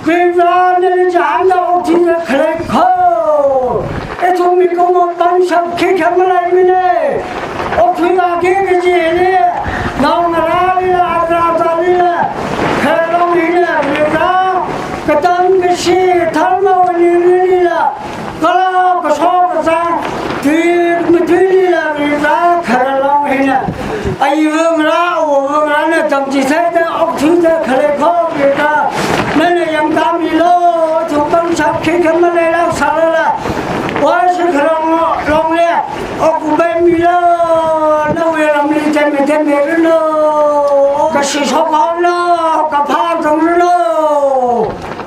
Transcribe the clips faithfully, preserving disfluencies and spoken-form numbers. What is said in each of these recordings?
Khrista nali chānda okthuida khalei kho. Ithum mikumo pangshap khikha maleimana. Okthuida khalei kajili, naongarālila, atrāchalila, khararlong hina Khrista, katang kashi, tharmawui ninglila, kala kasho kazang, tui matuilila Khrista khararlong hina. Ayiwui ngarā, awuwui ngarāna tamchitheida okthuida khalei kho Khrista. Nana yangkāmilu, ithum pangshap khikha maleilāk sālala. Washikharang longli, okupheimilu, nawui ramli teme teme ranu. Kashi shokhaolu, kaphā zangranu.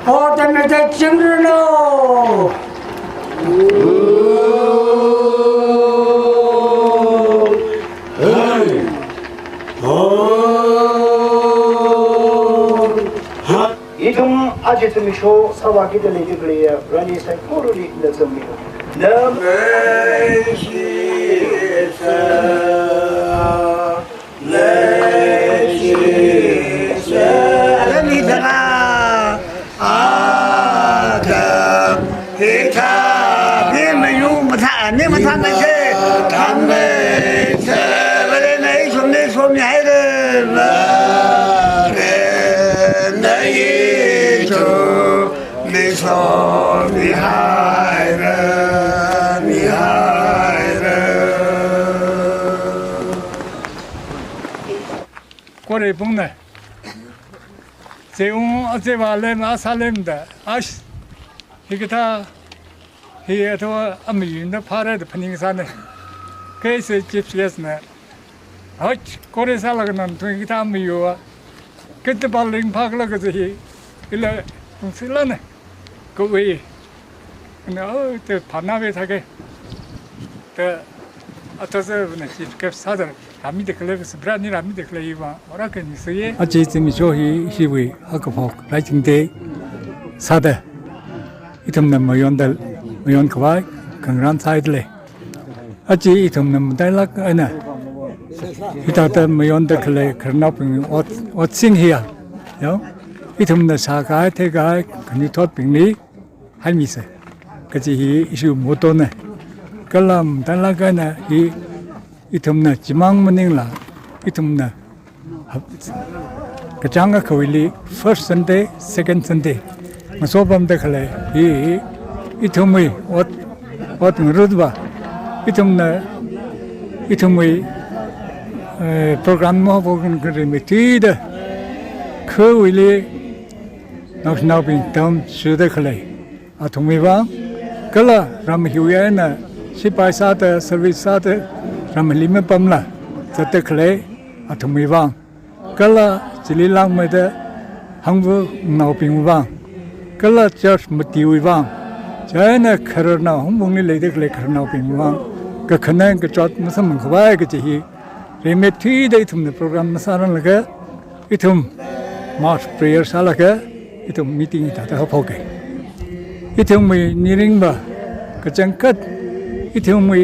O teme te chingranu. Ithum aja zimiksho sāvākida leida khaleiya rani saikorali ina zangmilu. Nam Leishisa, leishisa, leishisa. Adam, hita, himayu matha, ni matha na she, tam leishisa, vale na ishum ni shum ni haire, vale na ishum ni shum ni haire, ni haire. Kore pungna. Zeung, a zeva lem, a sa lem da. Ash. Hikathā, hi ato amiyun da phara da phaningsāna. Kaise chief guest na. Hach, kore sālaga nan thung hikathā amiyua. Kita baling phakla kaze hi. Ila thung silana. Kawui. Na, oh, te phana ve thake. Te, atasa na chief guest sāda, rāmida khalei, Subrani rāmida khalei va, ora kani sāye. Aja zimiksho hi, hiwui, hakaphok, raichingda, sāda. Ithumna mayonda, mayon khavai, khangarān sāhaida lei. Aja ithumna matailāk eina. Hithāda mayonda khalei, khararnaobing, ot, otsin hiya. Yo. Ithumna sākahai, theikahai, khanuithotbingli. Haimisa. Kaji hi ishi motto na. Kala matailāk eina hi ithumna chimang maningla, ithumna hap-, kachāng akhawuili first Sunday, second Sunday. Masopamda khalei hi ithumwui ot, ot ngarutva. Ithumna, ithumwui, eh, program mo program kari mitida. Khawuili naoshinaobing tamchida khalei athumwui vang, kala ram hiwui eina sipai sāda, service sāda, ram hili mapamla zatda khalei athumwui vang, kala chili langmeida hangvanaobingwui vang, kala church matiwui vang, chieina khararnao hangvangli leida khalei khararnaobingwui vang, kakhanang kachot masamphang khavai kaji hi, rimeithuida ithumna program masāranglaga, ithum mass prayer sālaga, ithum meeting hithāda haophoka. Ithumwui mirinva, kachangkhat, ithumwui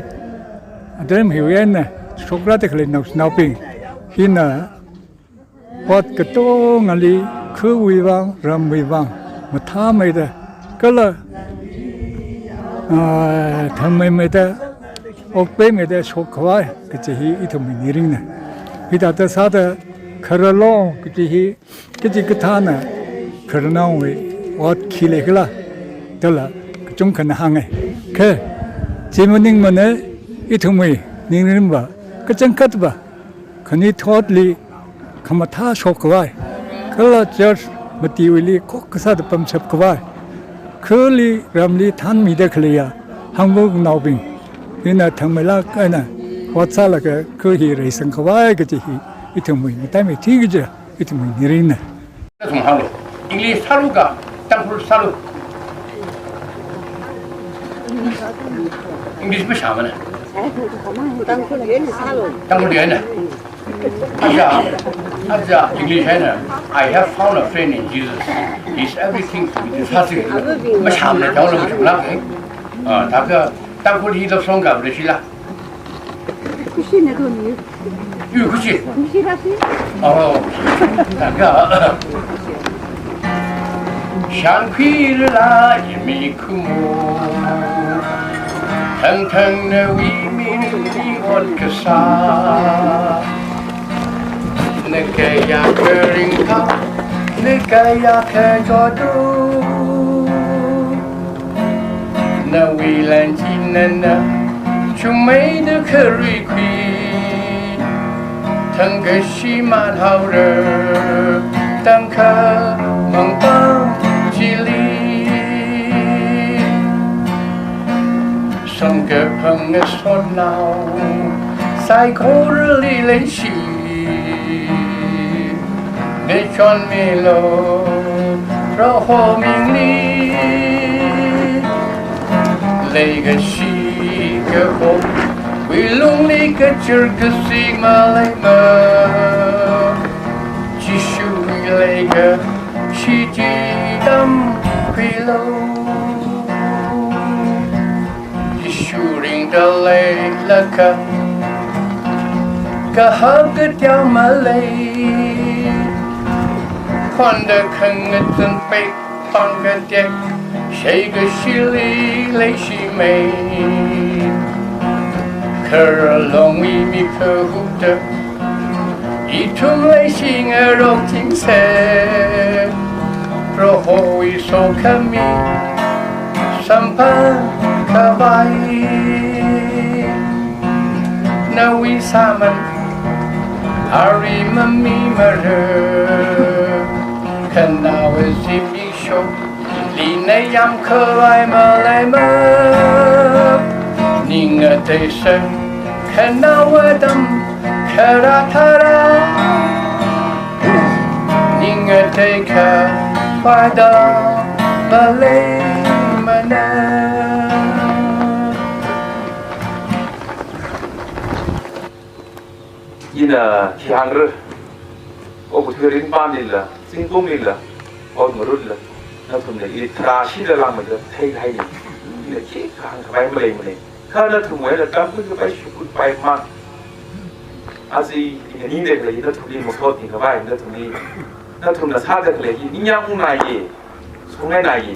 atam hiwui eina shokrāda khalei naoshinaobing hina ot katongali, khawui vang, ramwui vang, mathāmeida, kala, ah, thangmeimeida, okpaimeida shok khavai kaji hi ithumwui miringna. Hithāda sāda khararlong kaji hi, kachikathāna khararnaowui ot khi leikhala dala kachungkhana hānga. Kha, chi maningmana ithumwui miringva, kachangkhatva, khanuithotli khamathā shok khavai, kala church matiwuili khokkha sāda pamshap khavai, khali ramli thanmida khaleiya hangvanaobing hina thangmeilāk eina ot sālaga kha hi reisang khavai kaji hi ithumwui mataimeithui kaja ithumwui miringna. Sung hānglu. English sālu ka Tangkhul sālu? English mashāmana. Tangkhul eina sālu. Tangkhul eina. Aja, aja English eina, "I have found a friend in Jesus. He's everything to me." Sāsi. Mashāmana, tangla mashāmana, eh? Ah, thākha Tangkhul hi love song ka bra shila. Khushi ne doni. Yu khushi. Khushi rasi. Oh. Thākha. Shānkhuirala i mikumo, thangthang nawui mingli ot kasā. Na kayākha ringphā, na kayākha jotru. Nawui lan chi nana chungmeida kharuikhui, thangkha shimānhaora, tangkha mangpam chili. Samkaphang ngasotnao saikorali leishi, mechonmilo Proho mingli. Leikashi kahowui lungli kachirkasik maleimana. Jishuwui leikashi chi tamkhuilo. Jishu ringda leilakha kahak kateomeilei. Khonda khangathanpek pāng katek, sheikashili leishimei. Khararlongwui mipā hupta ithum leishingarok thingse, Prohowui sokhami samphangkhavai. Nawui sāman ari mamimara, khanaowa zimiksho lina yāmkhavai maleimana. Ning ngateisa khanaowa tamkharā tharā, ning ngateikhavai da maleimana. Ina khi hāngra, okathui ringphālila, zingkumlila, ot ngarutla, nathumna i tharāshida langmeida theikahaina. Ina khi hāngkhavai maleimana. Kha nathumwui eina tamkhuikapai shukhuipai mang. Aja ina ningda khalei nathumli masot ningkhavai, nathumli, nathumna sāda khalei hi ningyāng ungnaye, sungnainaye.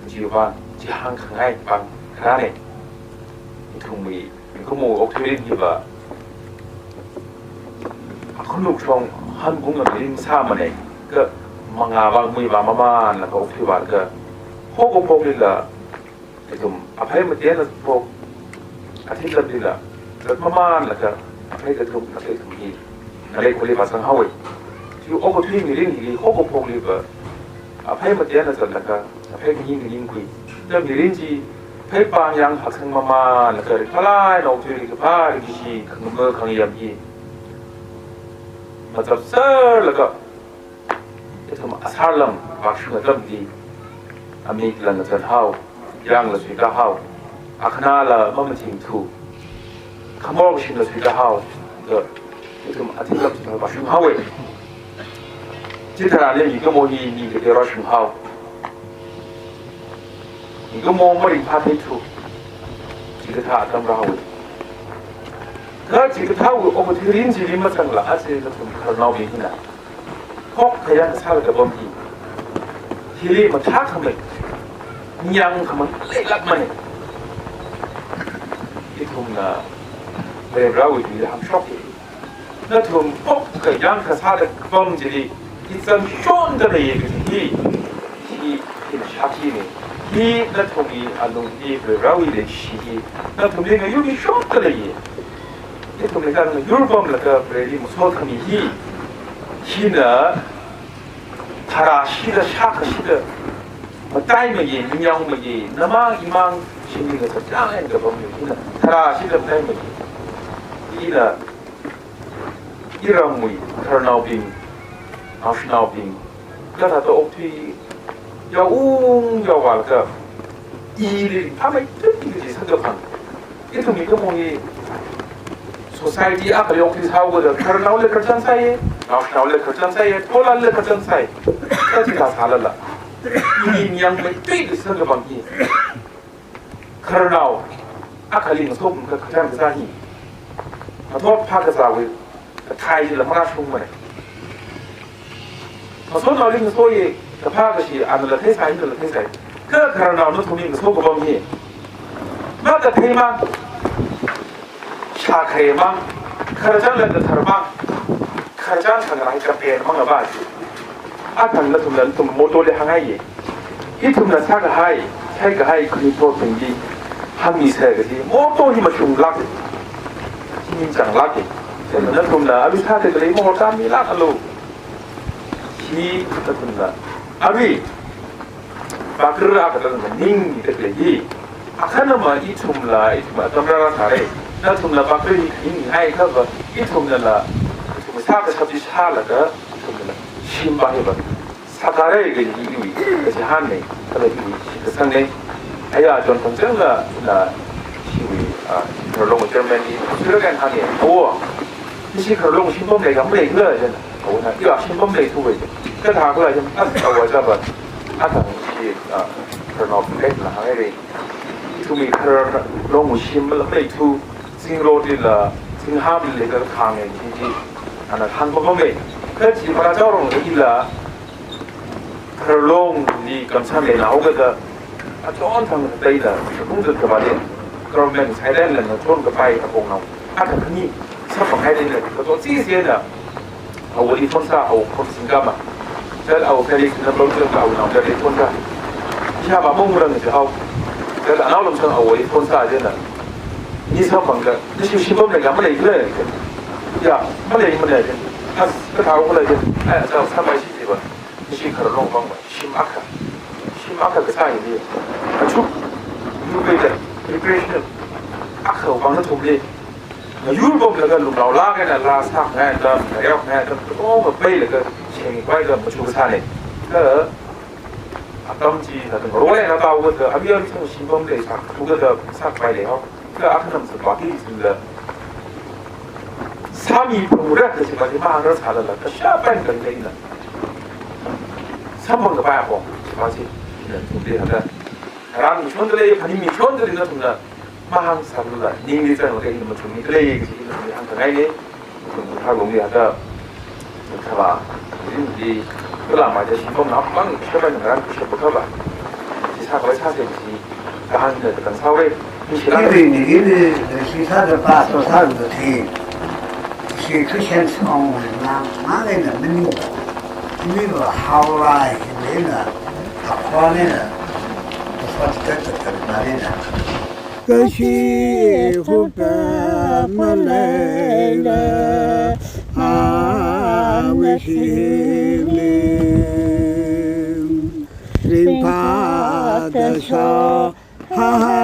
Chiva chi hāngkhangai pāng kharāne. Ithumwui mikumo okathui rin hiva akhanuk shong hangunga mirin sāmana. Kha mangā vang mui vang mamānlaga okathui vālaga, hokaphoklila ithum aphei matena phok, athishurlila zat mamānlaga, aphei kathum, aphei kathum hi ngalei kholi vāzanghaowa. Chi okathui mirin hili hokaphokliva aphei matena zatlaga, aphei kaning kaning khui. Da mirin chi phei pāng yāng haksang mamānlaga, ringphālāk eina okathuili kaphā ringkashi, khangama khangayam hi machapserlaga, ithum asārlam vāshung atamli, amikla ngazanhao, yāngla suikahao, akhanala mamathingthu, khamor kashingla suikahao, da ithum athishurla vāshunghaowa. Chitharanli mikumo hi ning katei rāshunghao. Mikumo maringphātheithu, chikathā atam rāhaowa. Kha chikathāwui okathui rin chili mazangla, aja nathum khararnaobing hina phok khayāng sālaga pam hi, hili mathākhamei, ningyāng khamei leilākmana. Ithumna Varewui tuili hāngshoka. Nathum phok khayāng kasāda kapam chili, i zangshonda leiya kaji hi, hi, hina shākhina. Hi nathumwui alungli Varewui leishi hi nathumli ngayurmishonda leiya. Ithumli kha ngayurpamlaga Vareli masotkhami hi, hina tharāshida, shākhashida, mataimeiya, ningyāngmeiya, namang imang shimli ngasakchang eina kapam hi, hina tharāshida mataimeiya. Ina iramwui khararnaobing, naoshinaobing, kathāda okathui yaung yaovālaga, ili phāmeithui kaji samkaphang. Ithum mikumo hi society akhali okathui sāhaoda, khararnaoli khararchan sāya, naoshinaoli khararchan sāya, tholalila khararchan sāya. Kaji kasālala, ili ningyāngmeithui kaji samkaphang hi, khararnao akhali ngasoklaga khararchan kasā hi, ngathor phākazāwui kathei chila marāshungmana. Masotnaoli ngasoya, Kaphā kashi anala theisai, inala theisai. Kha khararnao nathumli ngaso kapam hi, makathei mang, shākhare mang, khararchan lāngda thar mang, khararchan khangarai kapen mang ava chi. Athang nathumla nathum motto li hānghaiya. Ithumna sākahai, shaikahai khanuithotbingli hāngmisa kaji motto hi mashunglāka, hi ningchanglāka. Chieina nathumla arui sāda khalei mahorda milākalu. Hi nathumla arui bakra akha tangda ningda khalei hi, akhanama ithumla, ithumla atam rāra sāra. Nathumla bakra hi ninghaikha va, ithumnala, ithum sākashap chi sālaga, ithumnala shim va hi va sākharai kaji hi iwui kachihānna, kala iwui shitkasangna. Aya chon khangchangla, na, shiwui, ah, Khararlong chairman li, sura kan hānga, "O, nashi Khararlong shimpam leikha maleikhala?" jina. Awona, "Ya, shimpam leithuwa." Kathākhala jina, as awa java, athang shi, ah, Khararnao Phunglekna hānghaira. Ithumwui Khararlong shim maleithu, zingrot lila, zingham lila khānga chi chi, ana khāngpamma. Kha chi Phara Chaorong ila, Khararlongli kamsan leinao kada, achon thang teida, hungzat kavāli, government saidan lana chon kapai apongnao. Athang khani, sāphanghai lena, kato chi sena, awali phone sā, awo phone singkama. Chieina awo Felix na bang chieina awo nao chieina phone sā. Isha ba mong rang chi hao. Chieina anao lam chang awali phone sā chieina. Ni sāphangda, nashi shimpam leikha maleikhala? Ya, malei, malei. As, kathākhala jina. Ai, achao sāpai shi chi va. Nashi Khararlong vang va shim akha, shim akha kasā hi, achuk, yurpeida, preparation akha vang nathumli, yur pamlaga lunglao lāk eina laa sāngai da, yao ngai da, katonga pailaga, sheng pai da, machuk kasāna. Kha atam chi na tang role na tao kada, abi abi chang shimpam leisā, tu kada sāpai leihao. Kha akhanam sāpaki sila. Sāmi phungra kachi pa chi mahāngra sālala, kashapan kan leina. Samphang kapai apong, chi pa chi, ina thumli hāngda. Ram mi chonda lei, phani mi chonda lei nathumna mahāng sālala, ningli zanglaga ina mathummi khalei kachi ina thumli hāngkhangaina. Khararlongli hāngda, kava, rinli, kala maja shimpam na mang, kashapan ran kashapa kava. Chi sākhavai sāsa chi, kahāngna katān sāhaora. Ni shila. Kiri ni kiri, shi sāda pa so sāda thi. Shi Christian song na, na le na mini. Mini lo haolai, ni na, akhwa ni na, akhwa chi ta ta ta ni na. Kashi khupa maleila, awui shimli ringphāda shao, ha ha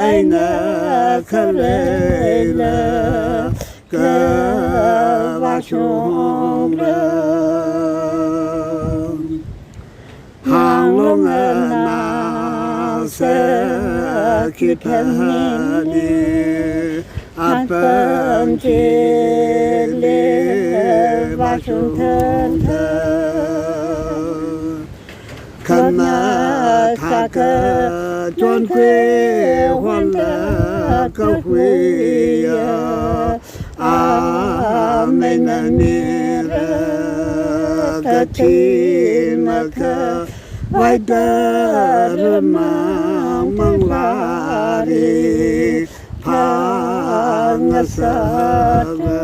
eina khaleila, kavāshungra. Hānglong ana sākhi thani, apam chili vāshung thāntha. Khana thākha chonkhui honla kahuiya, amei nani ra kathi makha, vaida ramang manglāri phāngasakra.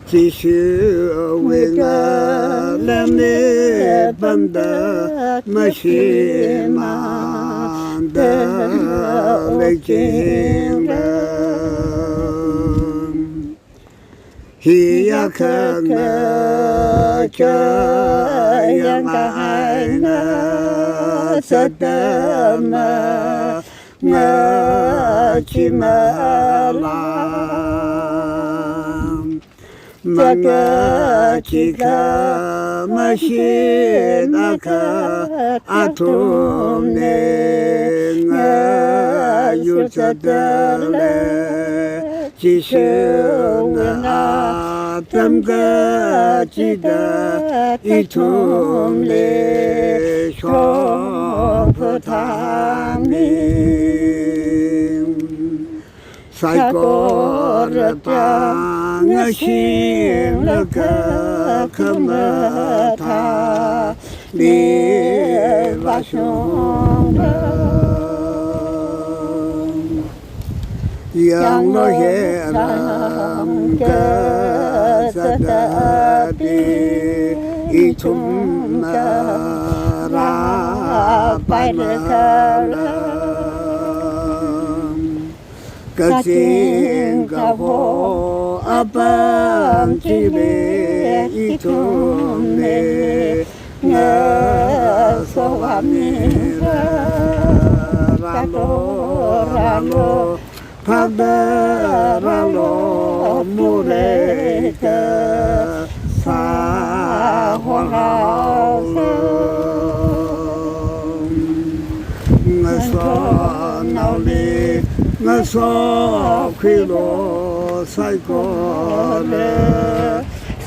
Jishuwui ngalāna pamda mashimānda leichingra. Hiya khangachā yangkahai ngasatama ngachimala. Mangachikha mashina kha athumna ngayur zatdalei, Jishuna atam kachida ithumli shokphathāmi. Saikora pāng ngashinglaga khamathāli vāshungda. Yanglu he ram kazatati ithum rāpailakhala. Kazing kaho apam chili ithumli ngasokhami rālu, rālu, phāda rālu, morei kasā honhaolu. Ngasotnaoli ngasokkhuilu, saikora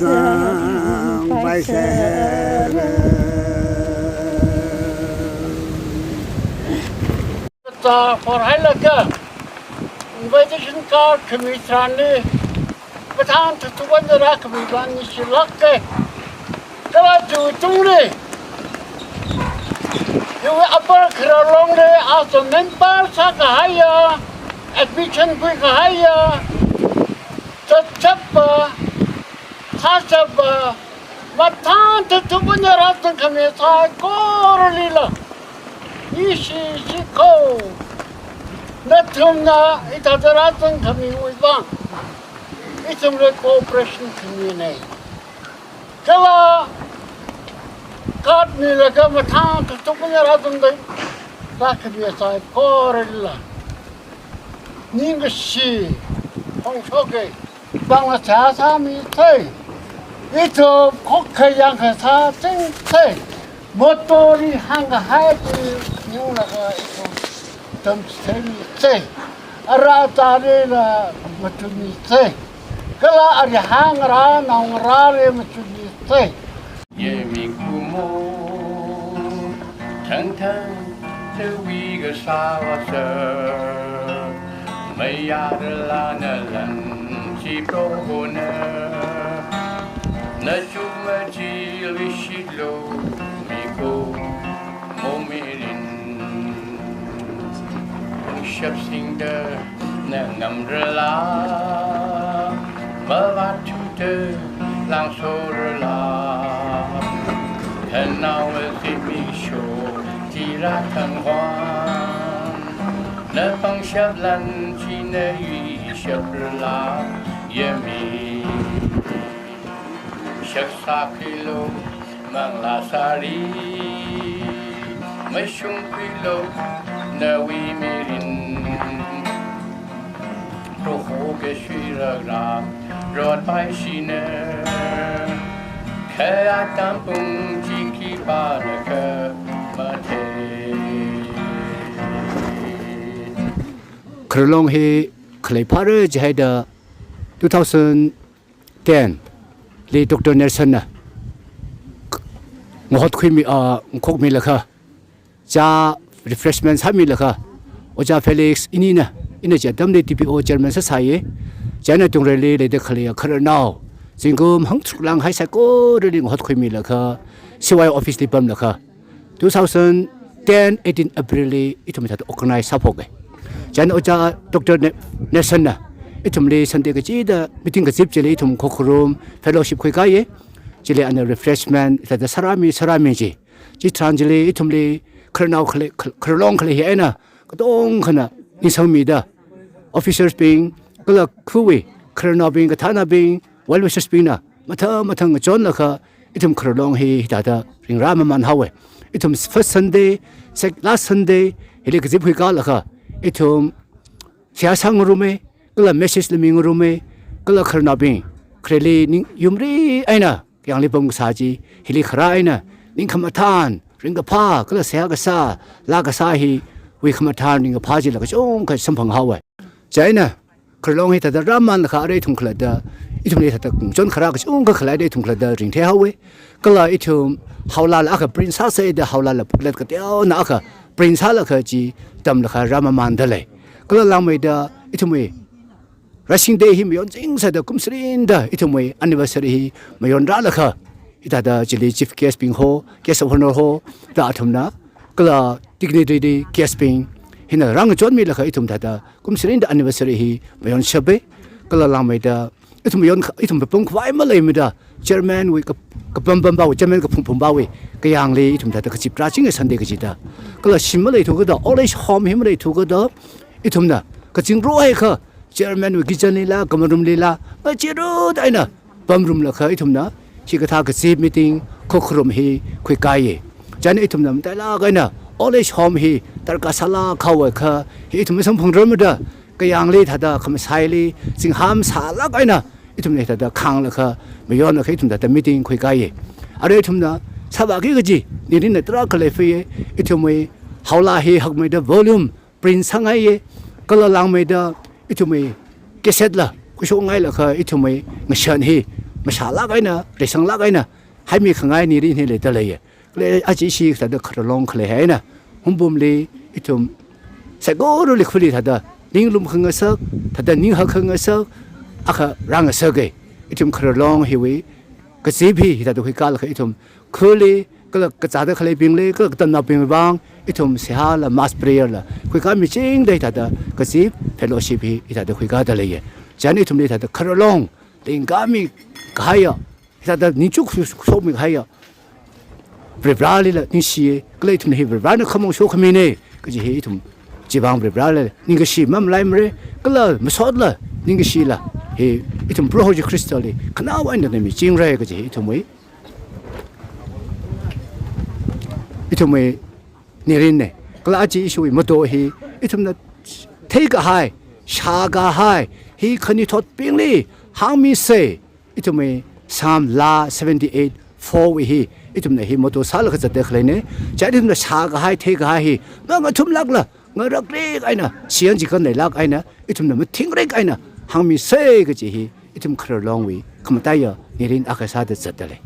zangpaisera. Zā horhailaga invitation card khami tharanli, mathān thuthup eina rākhami vang ningshilāka. Kala chiwui tungli, iwui Upper Khararlongli aja member sākahaiya, admission khuikahaiya, zatchapva, sāchapva, mathān thuthup eina rāzangkhami saikoralila ningshi shiko. Nathumna hithāda rāzangkhamiwui vang ithumli cooperation khamina. Kala card milaga mathān thuthup eina rāzangda, rākhami saikoralila ningkashi phongshoka. Pāngla chā sāmisa. Ithum khokkha yangkha sāchingsa. Motorli hāngkahai chi ninglaga ithum tamchitheimisa. Ara atarila matuimisa. Kala arihā ngarā naongarāli matuimisa. Yemi kumo, thangthang, tawui kasā vāsa, mayarala nalan chi prohona, nachuk machi lishitlu, mikumo mirin. Pungshap singda na ngamrala, mavāthuda langsorala. Khanaowa zimiksho tira thangwang, na pangshap lan china yuishaprala, yemi. Shaksa kilo manglā sari, mashung kilo nawui mirin. Proho kashui rakrā rotpaishina, kha atam pung chi khipāna khamathei. Khararlong hi khalei phāra jihaida two thousand ten li Doctor Nelson na ngahotkhuimi, ah, ngakhokmilakha, chā refreshment sāmilakha, Ojā Felix inina, ina chi atamli D P O chairman sāsāya. Chieina tungreili leida khaleiya khararnao zingkum hangtharuk langhai saikorali ngahotkhuimilakha, C Y office li pamlakha, two thousand ten eighteen April li ithum hithāda organize sāphoka. Chieina Ojā Doctor Ne-, Nelson na ithumli Sunday kachida meeting kazip chili ithum khokharum fellowship khuikāya. Chili ana refreshment hithāda sārāmi, sārāmi chi. Chitharan chili ithumli khararnao khalei, khar-, khararlong khalei hi eina katongkhana ningsangmida, officers bing, kala khawui khararnaobing, kathānabing, well wishers bingna mathang mathang ngachonlakha, ithum khararlong hi hithāda ringrā maman haowa. Ithum first Sunday, sec-, last Sunday hili kazip huikālakha, ithum seihā sāngaruma, kala message la mingaruma, kala khararnaobing khareli ning yumri eina kayāngli pamkasā chi, hili kharā eina ning khamathān, ringkaphā, kala seihā kasā, laa kasā hiwui khamathān, ringkaphā chila kachungkha samphang haowa. Chieina khararlong hi hithāda rāmanlakha arui ithum khalatta, ithumli hithāda ngachon kharā kachungkha khaleida ithum khalatta ringthei haowa. Kala ithum haolala akha print sāsāda, haolala booklet kateonao akha print sālaga chi tamlaga rāmamanda lei. Kala langmeida ithumwui Rising Day hi mayonching sāda kum sārinda ithumwui anniversary hi mayonrālaga, hithāda chili chief guest bing ho, guest of honor ho, da athumna, kala dignitary guest bing hina rāngachonmilaga ithum thāda kum sārinda anniversary hi mayonshapa, kala langmeida ithum mayon, ithum papam khavai maleimada, chairman wui kap-, kapam pampawui, chairman kaphung phumpawui kayāngli ithum thāda kazip rāchinga Sunday kachida. Kala shim maleithukada, old age home hi maleithukada, ithumna kazing rohaiakha, chairman wui kitchen lila, common room lila, ngacheru da eina pamrumlaga ithumna hikathā kazip meeting, khokharum hi khuikāya. Chieina ithumna matailāk eina old age home hi darkar sālāk haoakha, hi ithum samphangrar mada, kayāngli thāda khamasaili zingham sālāk eina ithumna thāda khānglaga, mayonlaga ithum thāda meeting khuikāya. Arui ithumna sāvāki kaji, Nirinna tarākha leifaya, ithumwui haola hi hakmeida volume print sāngaiya, kala langmeida ithumwui cassette la khuishokngailaga ithumwui ngashan hi mashālāk eina, reisanglāk eina haimi khangai Nirin hi leida leiya. Kala aja ishi thāda khararlong khalei eina, Hungpungli ithum saikorali khuli thāda ninglum khangasak, thāda ninghak khangasak, akha rāngasaka. Ithum khararlong hiwui kazip hi hithāda khuikālaga ithum khuli, kala kazāda khaleibingli, kala katamnaobing vang, ithum seihāla, mass prayer la khuikāmichingda hithāda kazip fellowship hi hithāda khuikāda leiya. Chieina ithumli thāda khararlong lingkāmi kahaiya, hithāda ningchuk su-, sokmi kahaiya Varivarālila ningshiya, kala ithumna hi Varivarāna khamong shokhamina kaji hi ithum chivang Varivarāli ningkashi mamalaimara, kala masotla ningkashila hi ithum Proho Jishu Khristali khanaowa eina michingrai kaji hi ithumwui, ithumwui Nirinna. Kala aja ishiwui motto hi ithumna theikahai, shākahai, hi khanuithotbingli hāngmisa. Ithumwui Psalm laa seventy-eight four wui hi ithumna hi motto sālaga zatda khaleina. Chieina ithumna shākahai, theikahai hi mangathumlākla, ngarakrik eina, shiyan chikan leilāk eina, ithumna mathingrik eina hāngmisa kaji hi ithum khararlongwui khamataiya Nirin akha sāda zatda lei.